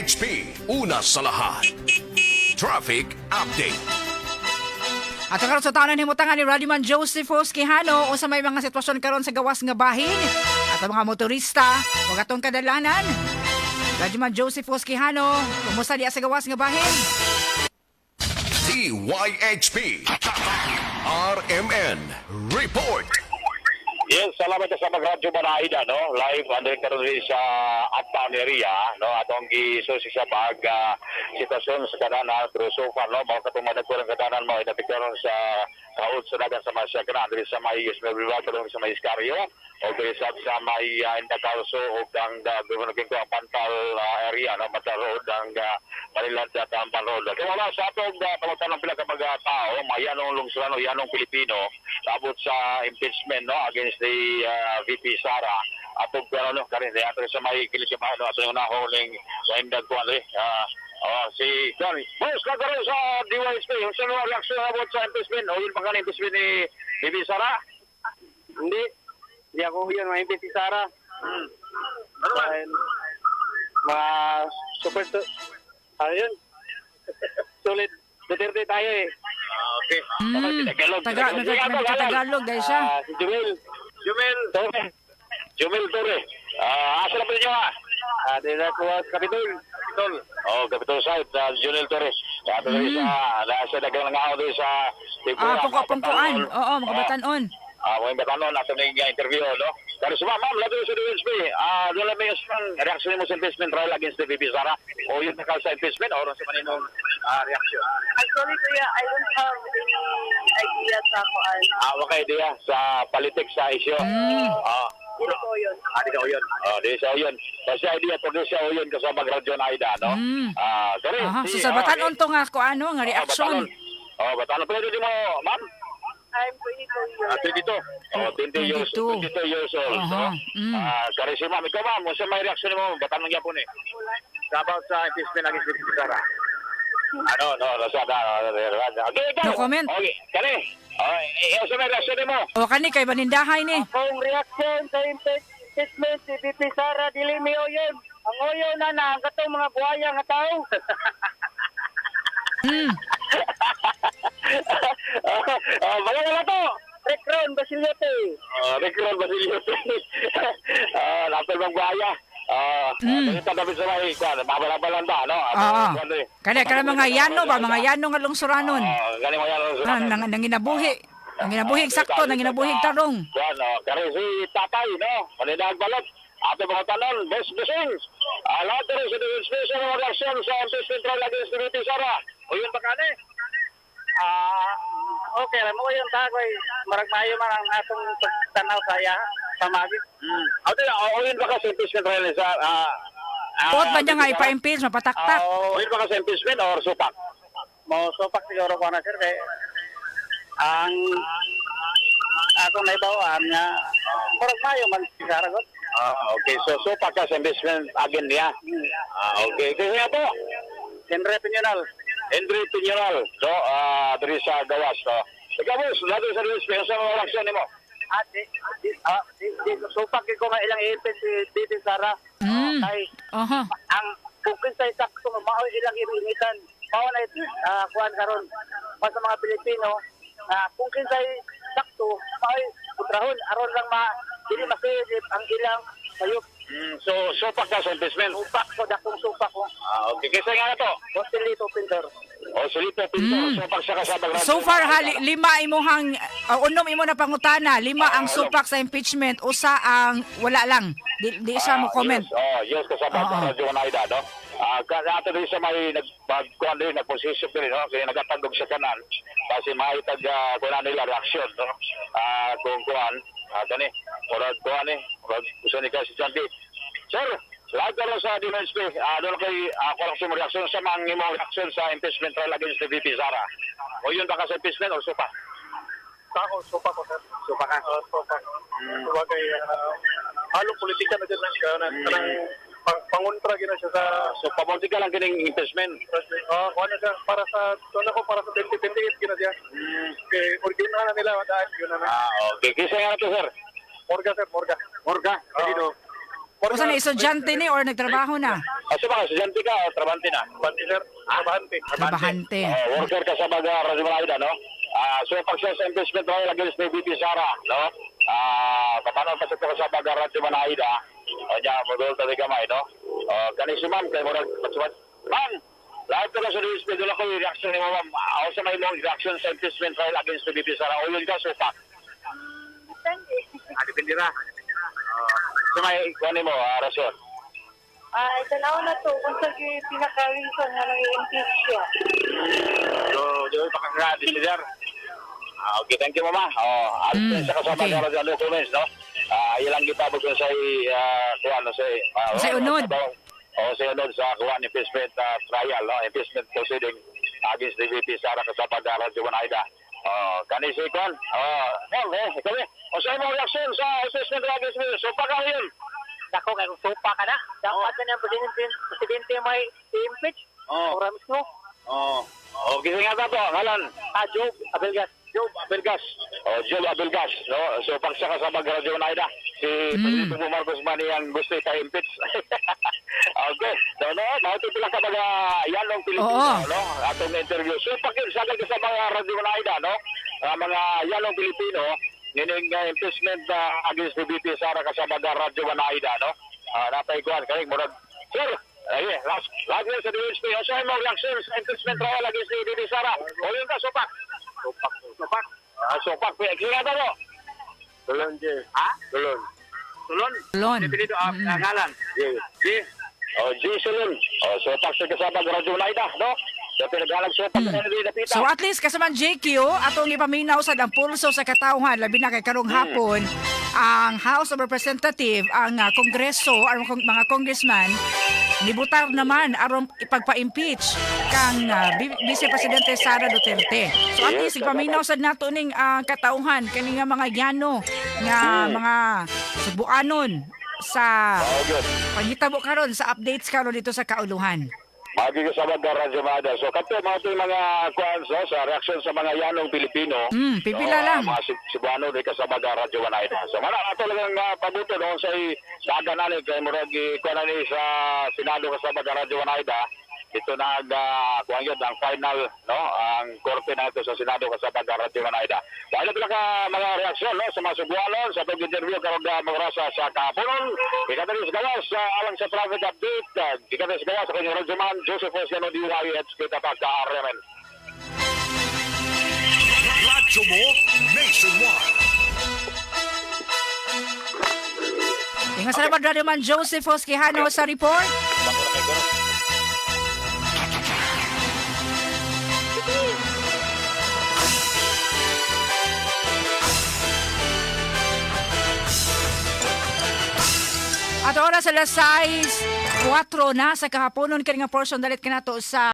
DYHP, una sa lahat. Traffic Update. At karon sa tanan himutangan ni Radiman Josephus Quijano o sa may mga sitwasyon karon sa gawas nga bahin at ang mga motorista ug atong kadalanan. Radiman Josephus Quijano, kumusta diya sa gawas nga bahin? DYHP, RMN Report. Yes, salamat sa mag-radyo Manaida, no? Live under karon sa uptown area, no? Atong gisusi sa bag sitwasyon sa kadanan pero so far, no? Mga katumadag ko ng kadanan mo idapikaron sa kaud sa dagan sa Masya Gran, diri sa may Ismael River, sa may Iscario, o diri sa may Indakalso o ang binukin ko ang Pantal area, no? Pantal Road, ang Maniland at Pantal Road. Kaya wala sa atong pamatan ng pila ka mga tao, mayanong lungsurano, yanong Pilipino, abot sa impeachment, no? Against the VP Sara. Atong pero no, karin ato sa may kilikimano, ato yung nahuling waindag ko, si Johnny. Boss, kagaro sa DYSP, yung sa mga reaksyon about sa impeachment, o yun pang impeachment ni VP Sara? Hindi ako yun, ma-impit si Sara. Ano ba? Mga super, ano yun? Solid, Duterte tayo eh. Okay. Tagalog dahil siya. Si Jumel Torre. Asa na po ninyo Dila ko sa Kapitol. Capitol site, Jumel Torre. Ato rin sa dagang nangaw doon sa Pungkuan. Oo, mga batanon. Mga batanon, ato na yung interview, no? Pero ma'am, lato sa DSP, doon lang may reaction mo sa impeachment trial against the VP Sara? O yun nakal sa impeachment, o rin sa maninong reaction? Actually, kuya, I don't have any idea sa kuan. Wala idea sa politics sa issue. Dito ko yun. Di ka yun. Di siya yun. Kasi idea to di siya yun kasama radyo na ida, no? Sorry. So sa batanon to nga ko ano nga reaksyon. Batanon. Pero di mo, ma'am? I'm 22 years 22 years old. No? Kari si ma'am. Ikaw ma'am, sa may reaksyon mo, batanon niya po ni. About sa impeachment against the Sara. No comment. Okay, kani. Sa may reaksyon mo. O kani kay banindahay ni. Kung reaction sa impeachment si VP Sara, dili mi oyon. Ang oyon na ang katong mga buhaya nga tao. Mga wala to. Recron Basiliote. Recron Basiliote. Lapel bang buhaya. Ito dapat sa may kwan. Mabalabalan ba, no? Kani mga yano ba? Mga yano nga lungsuranon. Gani mo yan lungsuranon. Nanginabuhi. Nanginabuhi eksakto. Nanginabuhi tarong. Kari si tatay, no? Maninag balot. Ato mga tanon, best blessings. Lahat rin sa demonstration ng reaksyon sa impeachment trial against the VP Sara. O yun ba kani? Okay, mo yung tagoy. Marag mayo man ang atong pagtanaw saya sa magit. O yun ba ka sa impeachment trial sa... Tuot ba niya nga ipa-impeach, mapataktak? O yun ba ka sa impeachment or supak? Mo supak siguro ko na sir kay ang atong naibawaan nga marag mayo man si Saragot. Okay. So supak ka sa impeachment again niya? Okay. Kasi nga po? Henry Piñonal. So, dari sa gawas, no? Ikaw boss, lahat sa DSP, sa mga reaksyon mo? Supak ko nga ilang ipin si VP Sara. Ay, ang bukid sa sakto, mao ilang initan. Mao na kuan karon pa sa mga Pilipino, kung kinsay sakto, mao putrahon aron lang dili masilip ang ilang sayop. So, supak ka sa impeachment? Supak ko, dakong supak ko. Okay. Kasi nga na to? Silito Pintor. Silito Pintor. Supak siya kasama. So far, lima imuhang, unom imo na pangutana, 5 ang supak sa impeachment, usa ang wala lang. Di siya mo comment. Yes, kasama sa radyo na ida, no? Ato rin sa may nagpagkuhan rin, nagposisyon rin, no? Kaya nagatandog sa kanan. Kasi mahitag kuhan nila reaksyon, no? Kung kuhan, gani, murag kuhan gusto ni kasi John D. Sir, lahat ka rin sa DMSP, doon kay koleksyon mo reaksyon sa mga imong reaksyon sa impeachment trial against the VP Sara. O yun ba ka sa impeachment o supa? Supak ko, sir. Supa ka? Supak. Sabagay, halong politika na din lang. Pangontra gina siya sa... So, papolitika lang kining impeachment? Kuha siya, para sa 2028 gina siya. Original na nila, dahil yun na. Okay. Kisa nga ito, sir? Morga, sir, Morga. Morga? Dito? O sa na estudyante ni or nagtrabaho na? Sa mga estudyante ka o trabante na? Trabante, sir. Trabahante. Worker ka sa mga Radyo Manayda, no? So, pag-sales investment trial against ni BP Sara, no? Paano pa sa mga Radyo Manayda? O niya, modul tali kamay, no? Kani si ma'am, kaya mo nagpatsumat. Ma'am! Lahat ko na sa DSP, doon ako yung reaction ni ma'am. Ako sa may mong reaction sa investment trial against ni BP Sara. O yun ka, supak. Depende ra. So may kuhanin mo, rason. Ito na to, kung sa pinaka-reason nga nag-impeach siya. So, doon pa kang decider. Okay, thank you, mama. Sa kasama okay. ka rin dyan comments, no? Ilang kita mo sa kuha, no? Sa unod. Sa unod sa kuha ni impeachment trial, no? Impeachment proceeding against the VP Sara kasama ka rin Juan Aida. Kani si Kwan? Kami. O sa imong reaksyon sa impeachment against me, so pa ka yun. Dako kay kung sopa ka na. Dapat na yung presidente may impeach. Ora mismo. Okay, nga to, ngalan. Job Abelgas. Job Abelgas. Job Abelgas, no? So pagsaka sa mag-radyo na ida, si Presidente Marcos Mani ang gusto ita-impeach. Okay. So, no, mautipila ka mga yanong Pilipino, no? Atong interview. So pakisagal ka sa mga radyo na ida, no? Mga yanong Pilipino, nining impeachment against the BP Sara kasama mga radyo na ida, no? Napay kuhan, kaling murag, sir, last year sa DHP, o sa imong reaction sa impeachment trial against the BP Sara. O yun ka, sopak. Sopak. Kaya mo? Tulon, G. Tulon. Tulon. Dito ang ngalan. G. G. Tulon. Sopak sa kasama ng radyo na ida, no? So, pinagalang sopak na napita. So at least kasaman JQ, atong ipaminaw sa ang pulso sa katauhan, labi na kay karong hapon, ang House of Representative, ang Kongreso, ang mga congressman, nibutar naman aron ipagpa-impeach kang Vice Presidente Sara Duterte. So at least ipaminaw sa nato ning katauhan kani nga mga yano nga mga Cebuanon sa pangitabo karon sa updates karon dito sa kauluhan. Magi ka sa mga radyo mada. So, kato mga mga kuans, no, sa reaksyon sa mga yanong Pilipino. Pipila lang. Mga Cebuano rin ka sa mga radyo manayda. So, mana ato lang pabuto no, sa daga na rin kay Muragi kuha na sa Senado ka sa mga radyo manayda. Ito na kuha yun, ang final, no, ang korte na ito sa Senado ka sa mga radyo manayda. Dahil ito ka mga reaksyon, no, sa mga Cebuano, sa pag-interview karong magrasa sa kapunon. Ikatalis gawas alang sa traffic update. Ikatalis gawas sa kanyang Radyoman, Joseph Oscano, DUI, at Spita Pagka-Remen. Radyo mo nationwide. Ingat sa naman Radio Man Joseph Oskihano sa report. At oras alas 6:04 na sa kahaponon kini nga portion dalit kanato sa